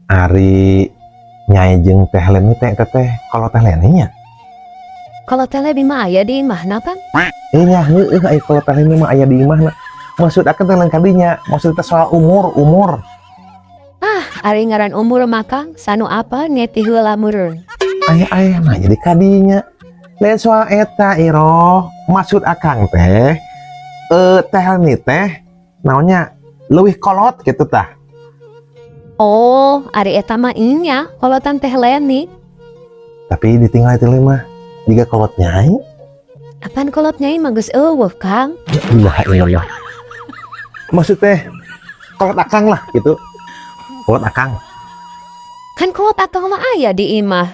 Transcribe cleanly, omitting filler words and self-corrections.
Ari Nyai jeung Teh Leni teh, teteh kalau Teh Leni nya? Kalau Teh Leni mah aya di imahna, Kang. Eh, nya heueuh, aya kalau Teh Leni mah aya di imahna. Maksud akang teh lain kadinya, maksud teh soal umur, umur. Ah, ari ngaran umur mah, Kang, sanu apa neti heula meureun. Aya aya nah jadi kadinya. Lain soal eta, Iroh. Maksud akang teh Teh Leni teh naonnya leuwih kolot gitu tah. Oh, ari eta mah nya, kolotan Teh Leni. Tapi ditinggal itu mah jiga kolot Nyai. Apan kolot Nyai mah geus euweuh, Kang. La ilaha illallah. Maksud teh kolot akang lah gitu. Kolot akang. Kan kolot akang mah aya di imah.